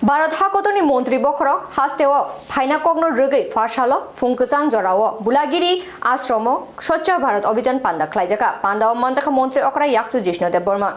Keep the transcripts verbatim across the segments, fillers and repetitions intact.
Bharat hakotorni montri bokhorok hasteo phaina kokno rwgwi pha salo phung kwchang jorao Bulagiri ashromo Swachh Bharat Abhijan panda khlaijaka. Pandao manjakha montri okra yakchu Jishnu Debbarma.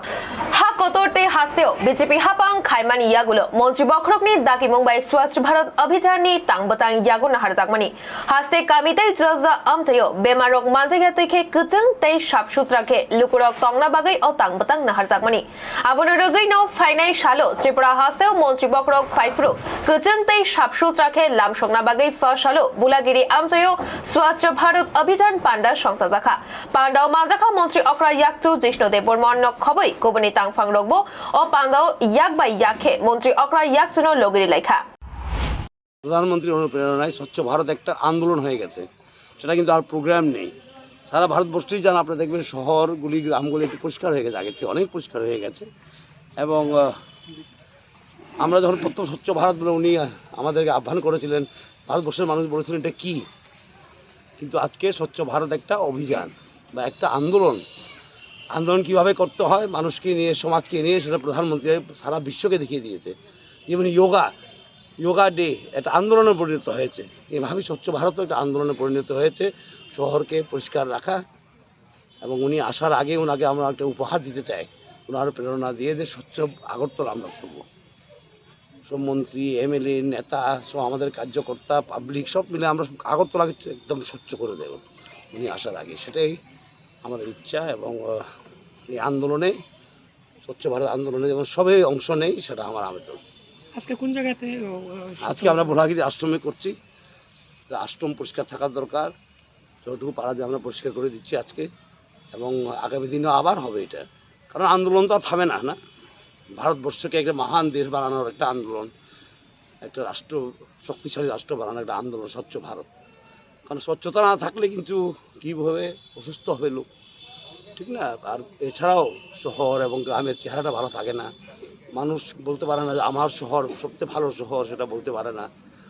Ha kotor tei hasteo B J P hapang khaimani yagulo montri bokhorokni dakimung bai Swachh Bharat Abhijanni tang bwtang yago naharjakmani. Haste kami tei jaja amchaio bemarrok manjakya twi khe kwchwng tei sap sutra khe lukurok tongna bagwi o tang bwtang naharjakmani. Abono rwgwino phainai salo Tripura hasteo montri bokhorok phaiphuru kwchwng tei sap sutra khe lamsokna bagwi pha salo Bulagiri amchaio Swachh Bharat Abhijan panda songchajakha. Pandao manjakha montri okra yakchu Jishnu Debbarma nok khobwi kubuni tangphangrokbo o pandao yak bai yak khe montri okra yakchuno logiri laikha. প্রধানমন্ত্রীর অনুপ্রেরণায় স্বচ্ছ ভারত একটা আন্দোলন হয়ে গেছে। সেটা কিন্তু আর প্রোগ্রাম নেই। সারা ভারতবর্ষেই যান, আপনারা দেখবেন শহরগুলি, গ্রামগুলি একটু পরিষ্কার হয়ে গেছে, আগের থেকে অনেক পরিষ্কার হয়ে গেছে। এবং আহ, আমরা যখন প্রথম স্বচ্ছ ভারত বলে উনি আহ, আমাদেরকে আহ্বান করেছিলেন, ভারতবর্ষের মানুষ বলেছিলেন এটা কী। কিন্তু আজকে স্বচ্ছ ভারত একটা অভিযান বা একটা আন্দোলন। আন্দোলন কীভাবে করতে হয়, মানুষকে নিয়ে, সমাজকে নিয়ে, সেটা প্রধানমন্ত্রী সারা বিশ্বকে দেখিয়ে দিয়েছে। যেমন যোগা, যোগা ডে একটা আন্দোলনে পরিণত হয়েছে। এভাবেই স্বচ্ছ ভারতও একটা আন্দোলনে পরিণত হয়েছে। শহরকে পরিষ্কার রাখা। এবং উনি আসার আগে ওনাকে আমরা একটা উপহার দিতে চাই, ওনার প্রেরণা দিয়ে যে স্বচ্ছ আগরতলা আমরা করবো। সব মন্ত্রী, এমএলএ, নেতা, সব আমাদের কার্যকর্তা, পাবলিক সব মিলে আমরা আগরতলাকে একদম স্বচ্ছ করে দেব উনি আসার আগে। সেটাই আমাদের ইচ্ছা। এবং আহ, এই আন্দোলনে, স্বচ্ছ ভারত আন্দোলনে যেমন সবাই অংশ নেয়, সেটা আমার আবেদন। আজকে কোন জায়গাতে ও, ও, আজকে আমরা ভোলাগিরি আশ্রমে করছি। তা আশ্রম পরিষ্কার থাকার দরকার, যতটুকু পারা যায় আমরা পরিষ্কার করে দিচ্ছি আজকে। এবং আগামী দিনেও আবার হবে এটা। কারণ আন্দোলন তো আর থামে না, না? ভারতবর্ষকে একটা মহান দেশ বানানোর একটা আন্দোলন, একটা রাষ্ট্র, শক্তিশালী রাষ্ট্র বানানোর একটা আন্দোলন, স্বচ্ছ ভারত। কারণ স্বচ্ছতা না থাকলে কিন্তু কীভাবে অসুস্থ হবে লোক, ঠিক না? আর এছাড়াও শহর এবং গ্রামের চেহারাটা ভালো থাকে না। মানুষ বলতে পারে না যে আমার শহর সবচেয়ে ভালো শহর, সেটা বলতে পারে না।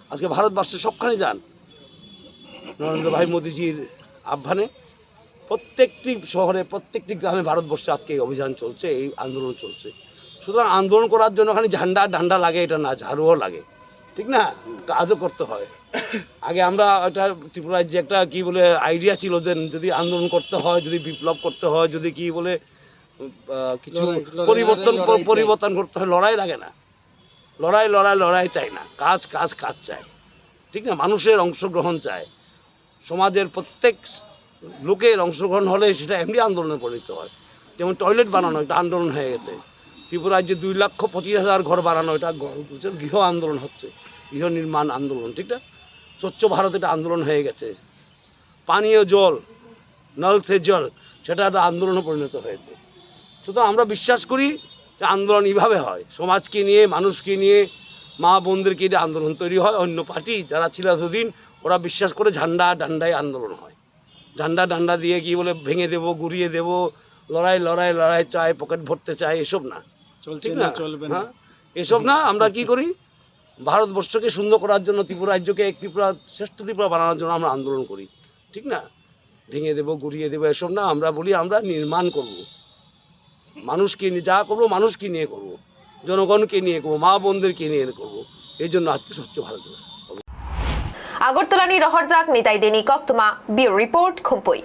আজকে ভারতবর্ষের সবখানে যান, নরেন্দ্র ভাই মোদীজির আহ্বানে প্রত্যেকটি শহরে, প্রত্যেকটি গ্রামে ভারতবর্ষে আজকে এই অভিযান চলছে, এই আন্দোলন চলছে। সুতরাং আন্দোলন করার জন্য খালি ঝান্ডা ডান্ডা লাগে, এটা না, ঝাড়ুও লাগে, ঠিক না? কাজও করতে হয়। আগে আমরা একটা ত্রিপুরার যে একটা কি বলে আইডিয়া ছিল যে যদি আন্দোলন করতে হয়, যদি বিপ্লব করতে হয়, যদি কি বলে আহ, কিছু লড়াই, লড়াই, পরিবর্তন লড়াই, লড়াই চাই। পরিবর্তন করতে হয়, লড়াই লাগে না। লড়াই লড়াই লড়াই চাই না, কাজ কাজ কাজ চাই, ঠিক না? মানুষের অংশগ্রহণ চাই। সমাজের প্রত্যেক লোকের অংশগ্রহণ হলে সেটা এমনি আন্দোলনে পরিণত হয়। যেমন টয়লেট বানানো একটা আন্দোলন হয়ে গেছে। ত্রিপুরা রাজ্যে দুই লক্ষ পঁচিশ হাজার ঘর বানানো, এটা গ- গৃহ আন্দোলন হচ্ছে, গৃহ নির্মাণ আন্দোলন, ঠিক না? স্বচ্ছ ভারত এটা আন্দোলন হয়ে গেছে। পানীয় জল, নল সে জল, সেটা একটা আন্দোলনে পরিণত হয়েছে। সুতরাং আমরা বিশ্বাস করি যে আন্দোলন এইভাবে হয়, সমাজকে নিয়ে, মানুষকে নিয়ে, মা বোনদেরকে নিয়ে আন্দোলন তৈরি হয়। অন্য পার্টি যারা ছিল এতদিন, ওরা বিশ্বাস করে ঝান্ডা ডান্ডায় আন্দোলন হয়। ঝান্ডা ডান্ডা দিয়ে কি বলে ভেঙে দেবো, গুড়িয়ে দেবো, লড়াই লড়াই লড়াই চাই, পকেট ভরতে চাই, এসব না। চলছে ঠিক না, না? চলবে না। হ্যাঁ? এসব না। আমরা কি করি? ভারতবর্ষকে সুন্দর করার জন্য, ত্রিপুরা রাজ্যকে এক ত্রিপুরা, শ্রেষ্ঠ ত্রিপুরা বানানোর জন্য আমরা আন্দোলন করি, ঠিক না? ভেঙে দেবো, গুড়িয়ে দেবো, এসব না। আমরা বলি আমরা নির্মাণ করব, মানুষকে নিয়ে যা করবো, মানুষকে নিয়ে করব, জনগণকে নিয়ে করব, মা বোনদেরকে নিয়ে করব। এই জন্য আজকে স্বচ্ছ ভারত অভিযান। Agartala ni rohorjak Nitai Deni koktwma, Bureau Report, Khumpui.